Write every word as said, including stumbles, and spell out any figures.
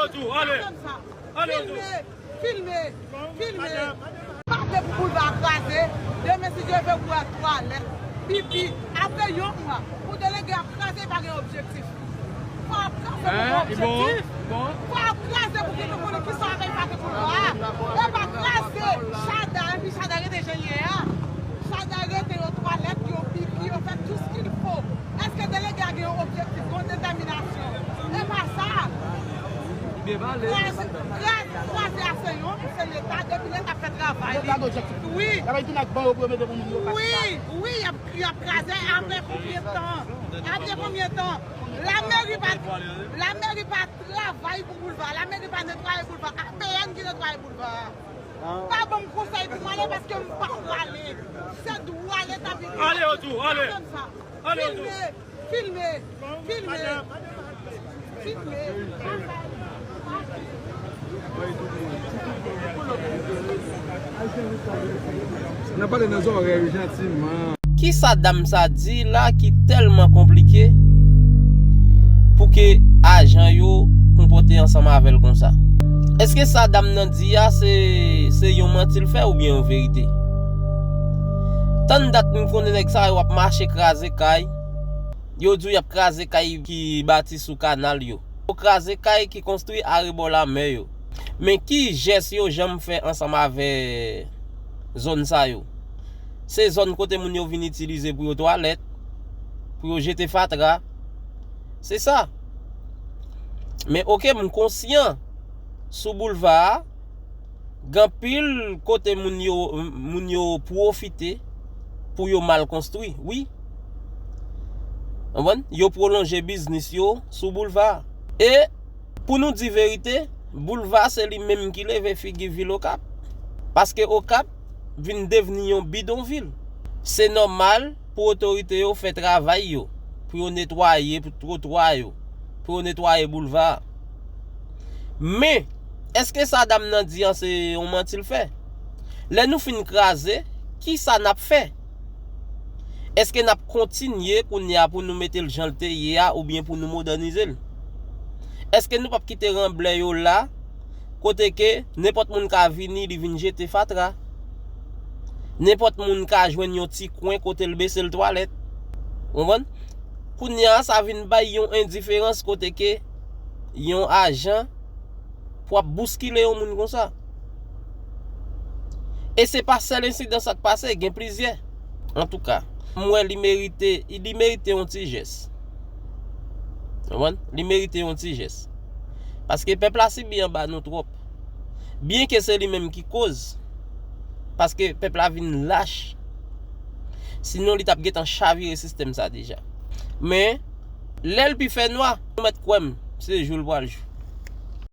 Ale, ale, filme, filme, filme. Pa vle pou boulva a kraze. Demen, si Dye vle, ou wè twalèt, pipi, apre yon mwa, pou delege ap kraze, pa gen objektif. Fò ap kraze pou gen objektif. Fò ap kraze pou gen nou konnen kisa w ap fè ak boulva a. E pa kraze chada, epi chada rete jan l ye a. Chada rete, yo twalèt, yo pipi, yo fè tout ce qu'il faut. Èske delege a gen yon objektif, yon detèminasyon? E pa sa. Kraze, kraze, kraze a se yon, se Leta, depi Leta fè travay li. Wi. Wi, wi, y ap, y ap kraze apre konbyen tan? Apre konbyen tan? Lameri pa, lameri pa travay pou boulva, lameri pa netwaye boulva, A P N ki netwaye boulva. Pa ban m konsèy pou m ale paske m pa prale. Se dwa Leta vin. Ale, Odou, ale. Ale, Odou. Filme, filme, filme, filme. N ap pale nan zòrèy ou jantiman. Kisa dam sa di la ki tèlman konplike pou ke ajan yo konpòte ansanm avè l konsa? Èske sa dam nan di a se, se yon manti l fè oubyen yon verite? Tann dat m konnen nèg sa yo ap mache kraze kay. Yo di w y ap kraze kay ki bati sou kanal yo. Yo kraze kay ki konstwi arebò lamè yo. Men ki jès yo janm fè ansanm avè zòn sa yo? Se zòn kote moun yo vin itilize pou yo twalèt, pou yo jete fatra. Se sa. Men oke, m konsyan sou boulva a, gen anpil kote moun yo, moun yo pwofite pou yo mal konstwi, wi. Konprann? Yo pwolonje biznis yo sou boulva a. E, pou nou di verite, boulva se li menm ki leve figi vil Okap. Paske Okap vin devni yon bidonvil. Se nòmal pou otorite yo fè travay yo, pou yo netwaye, pou twotwa yo, pou yo netwaye boulva a. Men, èske sa dam nan di an se yon manti l fè? Lè nou fin kraze, kisa n ap fè? Èske n ap kontinye kounye a pou nou mete l jan l te ye a oubyen pou nou modènize l? Èske nou p ap kite ranblè yo la, kote ke nenpòt moun ka vini, li vin jete fatra? Nenpòt moun ka jwenn yon ti kwen kote l bese l twalèt. Ou konprann? Kounye a, sa vin bay yon endiferans kote ke yon ajan pou ap bouskile yon moun konsa. E se pa sèl ensidan sa k pase, gen plizyè. Antouka, m wè li merite, li merite yon ti jès. Ou konprann? Li merite yon ti jès. Paske pèp la sibi anba nou twòp. Byenke se li menm ki koz. Paske pèp la vin lach. Sinon, li t ap gentan chavire sistèm sa deja. Men, lè l pi fè nwa, ou mèt kwè m, se jou l pral jou.